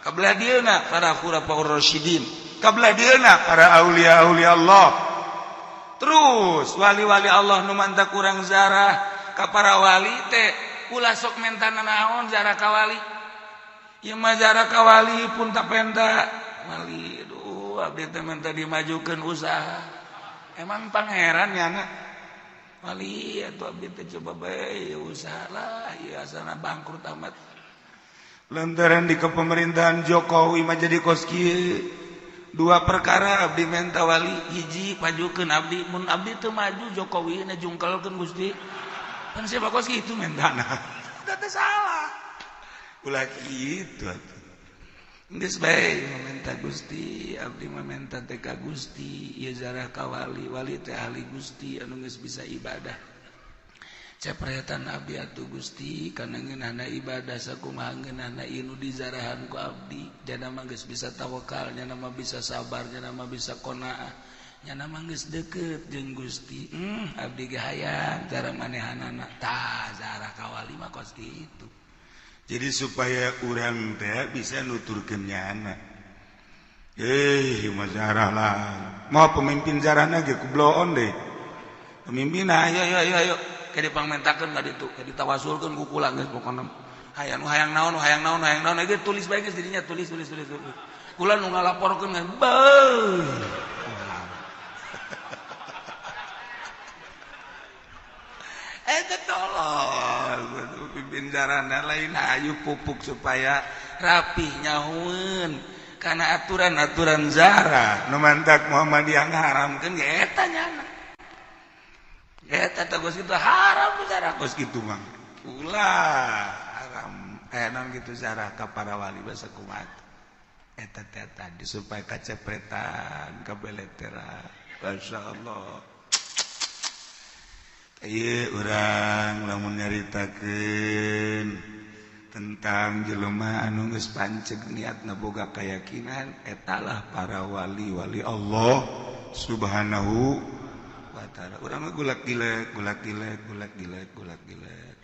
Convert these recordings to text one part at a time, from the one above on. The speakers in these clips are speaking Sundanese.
Kabelah dieuna para khulafaur rasyidin, kabelah dieuna para aulia aulia Allah. Terus wali-wali Allah nu mantak kurang zarah ka para wali teh ulah sok mentana naon zarah ka wali. Ieu mah zarah ka wali pun tak penta. Wali aduh abdi teh menta dimajukeun usaha. Emang pangeran nyana wali atuh abdi teh coba bae usaha lah ieu asana bangkrut amat. Lantaran di kepemerintahan Jokowi mah jadi kos kieu. Dua perkara abdi menta wali, hiji pajukeun abdi, mun abdi teu maju Jokowi na jungkelkeun Gusti. Kan siapa kos kitu mentana. Teu salah. Ulah kitu atuh. Geus bae menta Gusti, abdi mah menta teh ka Gusti, ieu zarah ka wali, wali teh ahli Gusti anu geus bisa ibadah. Cepretan abdi atuh Gusti kana ngeunahna ibadah sakumaha ngeunahna ieu nu dizarahan ku abdi, jana mah geus bisa tawakal, nyana mah bisa sabar, nyana mah bisa qanaah, nyana mah geus deukeut jeung Gusti. Abdi ge hayang cara manehanana. Tah zarah ka wali mah kos kitu. Jadi supaya urang teh bisa nuturkeun nyana. Mah zarah lah. Mau pemimpin zarahna ge kubloon deh. Pemimpin ayo ayo ayo ayo kayak dipangmentakeun ka ditu, kayak ditawasulkeun ku kula geus pokona. Hayang hayang naon hayang naon hayang naon ge tulis bae geus dirinya, tulis tulis tulis tulis. Kula nu ngalaporkeun geus beuh. Eta tolol pimpin jarana lain hayu pupuk supaya rapih nyahueun karena aturan-aturan zarah nu mantak Muhammadiyah ngaharamkeun ge eta nyana. Eta teh geus kitu haram zarah geus kitu mah. Ulah haram naon kitu zarah ka para wali basa kumaha. Eta teh tadi supaya kacepretan kabeleteran. Masyaallah. Ieu urang lamun nyaritakeun tentang jelema anu geus panceg niatna boga keyakinan etalah para wali-wali Allah Subhanahu wa ta'ala. Urang mah gulak gilek gulak gilek gulak gilek gulak gilek.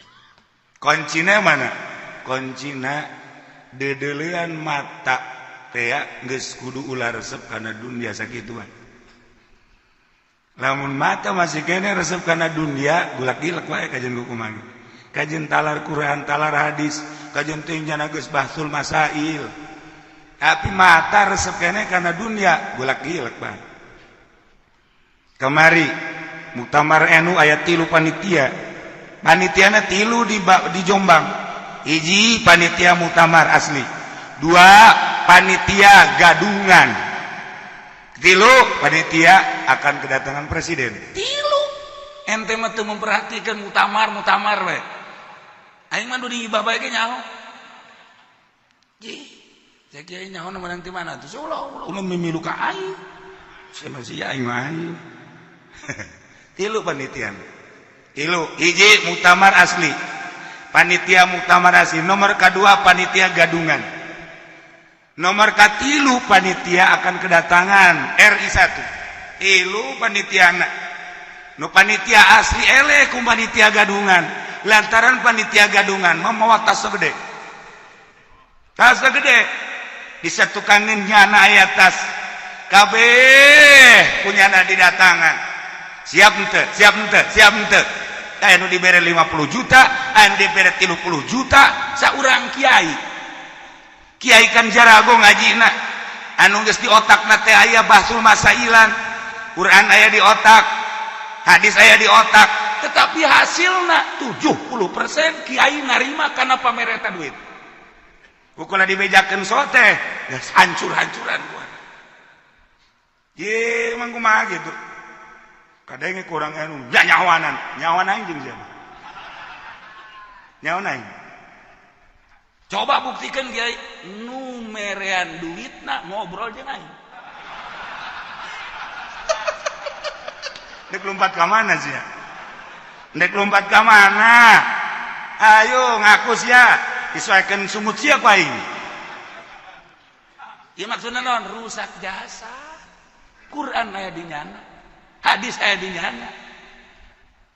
Kuncina mana? Kuncina dedelean mata teh geus kudu ulah resep kana dunia sakitu mah. Lamun mata masih kene resep kana dunia gulak gilek wae kajian kumaha. Kajian talar Quran, talar hadis, kajian teh nyana geus bahsul masail. Tapi mata resep kene kana dunia gulak gilek bae. Kamari Muktamar NU aya 3 panitia. Panitiana 3 di Jombang. Hiji panitia muktamar asli, 2 panitia gadungan, 3 panitia akan kedatangan presiden. 3 ente mah teu memperhatikan muktamar muktamar we. Aing mah di hibah bae ge nyaho. Ji, cek kiai nyaho na menang ti mana tuh? Ulah ulah mimilu ka aing. Saya masih aing mah aing. 3 panitia. 3, hiji muktamar asli. Panitia muktamar asli, nomor kedua panitia gadungan. Nomor katilu panitia akan kedatangan RI 1. Tilu panitia nu panitia asli eleh ku panitia gadungan. Lantaran panitia gadungan memawa tas gede. Tas gede disatukanin nyana aya tas. Kabeh punyana didatangan. Siap henteu? Siap henteu? Siap henteu? Aya nu dibere 50 juta, aya nu dibere 30 juta, saurang kiai. Kiai kan jarago ngajina. Anu geus di otakna teh aya bahsul masailan. Quran aya di otak, hadis aya di otak, tetapi hasilna 70% kiai narima karena pamereta duit. Pokoknya dibejakeun sote, geus hancur-hancuran gua. Ye, emang kumaha gitu. Kadang kurang anu, ya nyawanan, nyawan aing jeung siapa? Nyawan aing. Coba buktikan kiai nu merean duitna ngobrol jeung aing. Dek lompat ka mana sih ya? Dek lompat ka mana? Ayo ngaku sia, disesuaikan sumut sia ku aing. Ieu maksudna naon? Rusak jasa. Quran aya di nyana, hadis aya di nyana.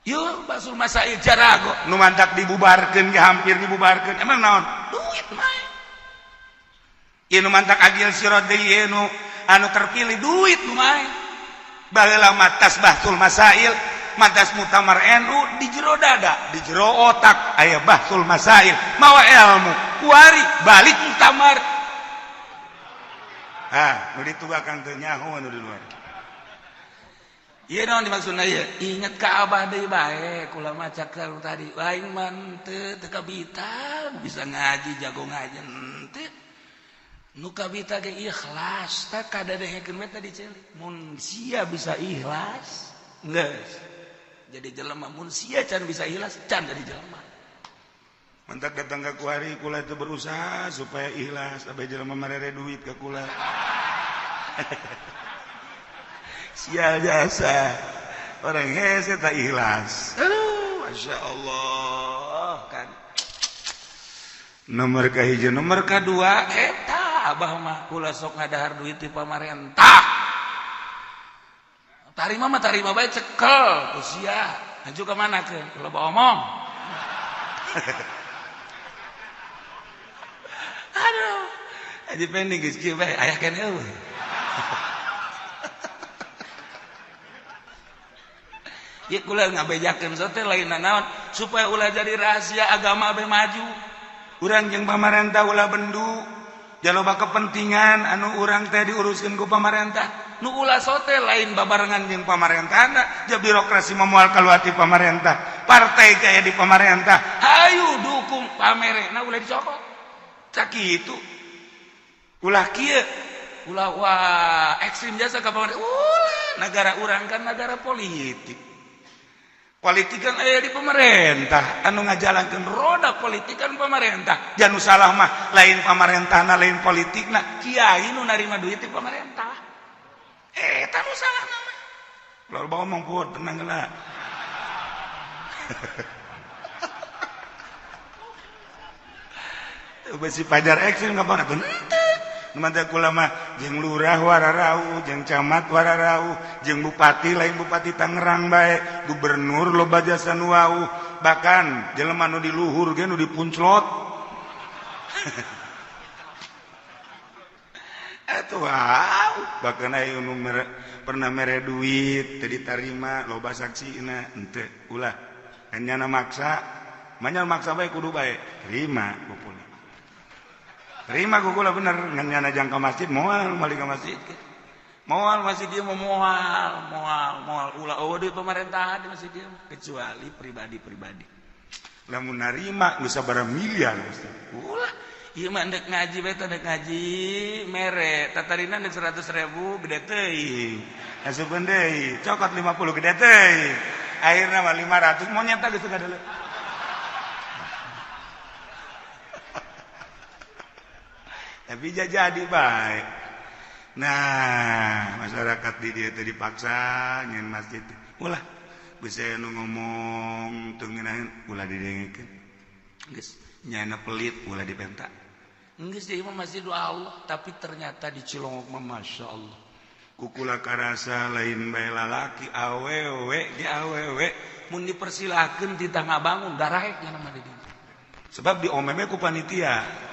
Yuk basul masail jarago nu mantak dibubarkeun ge hampir dibubarkeun. Emang naon? Duit mah. Ieu nu mantak Agil Siroj deui ieu nu anu terpilih duit nu main. Baheula matas Bahsul Masail, matas Muktamar NU di jero dada, di jero otak aya Bahsul Masail, mawa ilmu, kuari balik muktamar. Ah, nu ditugakan teu nyaho anu di luar. Ieu naon dimaksudna ieu? Inget ka abah deui bae, kula maca tadi. Aing mah teu teu kabita bisa ngaji, jago ngaji henteu. Nu kabita ge ikhlas, tak kadadehekeun we tadi ceuli. Mun sia bisa ikhlas, geus jadi jelema. Mun sia can bisa ikhlas, can jadi jelema. Mantak datang ke kuari kula itu berusaha supaya ikhlas, abah jelema marere duit ke kula. Sial jasa orang hese tak ikhlas. Aduh, masya Allah kan. Nomor kahiji, nomor kedua, eta abah mah kula sok ngadahar duit di pamarentah. Tarima mah tarima bae cekel ku sia. Maju ke mana ke? Loba omong. Aduh, aja pending geus kieu bae aya keneh eueuh. Ieu kula ngabejakeun sote lain naon supaya ulah jadi rahasia agama be maju. Urang jeung pamarentah ulah bendu. Jaloba kepentingan anu urang teh diuruskeun ku pamarentah. Nu ulah sote lain babarengan jeung pamarentahna, ja birokrasi moal kaluar ti pamarentah. Partai kaya di pamarentah. Hayu dukung pamerena ulah dicokot. Cak kitu. Ulah kieu, ulah wah ekstrim jasa ka pamarentah. Ulah negara urang kan negara politik. Politik kan aya di pemerintah, anu ngajalankeun roda politik kan pemerintah. Janu salah mah lain pamarentahna, lain politikna, kiai nu narima duit di pemerintah. Eta nu salah mah. Lalu bawa ngomong pun tenang lah. Besi pajar ekstrim nggak banget. Mantap kula mah jeung lurah wararau, jeung camat wararau, jeung bupati lain bupati Tangerang bae, gubernur loba jasa nu wau, bahkan jelema nu di luhur ge nu dipunclot. Atuh wow, bahkan aya nu pernah mere duit teu ditarima loba saksina, henteu ulah. Hanyana maksa, manya maksa bae kudu bae, terima kukula. Terima kukula bener, ngan nyana jang ka masjid moal balik ka masjid. Moal masjid dia mau moal, moal, moal ulah eueuh duit pemerintahan di masjid dia kecuali pribadi-pribadi. Lamun narima geus sabaraha miliar mesti. Ulah, ieu mah ndek ngaji bae teh ndek ngaji mere tatarina ndek 100.000 gede teuing. Asupeun deui, cokot 50 gede teuing. Akhirna mah 500 monyet geus teu kadeuleu. Tapi jadi baik. Nah, masyarakat di dia teh dipaksa nyen masjid. Ulah bisa nu ngomong teu ngeunaheun ulah didengekeun. Geus nyana pelit ulah dipenta. Geus ieu mah masjid doa Allah, tapi ternyata di Cilongok mah masya Allah. Kukula karasa lain bae lalaki awewe ge awewe mun dipersilahkeun titah ngabangun daraek nya mah di dieu. Sebab diomeme ku panitia.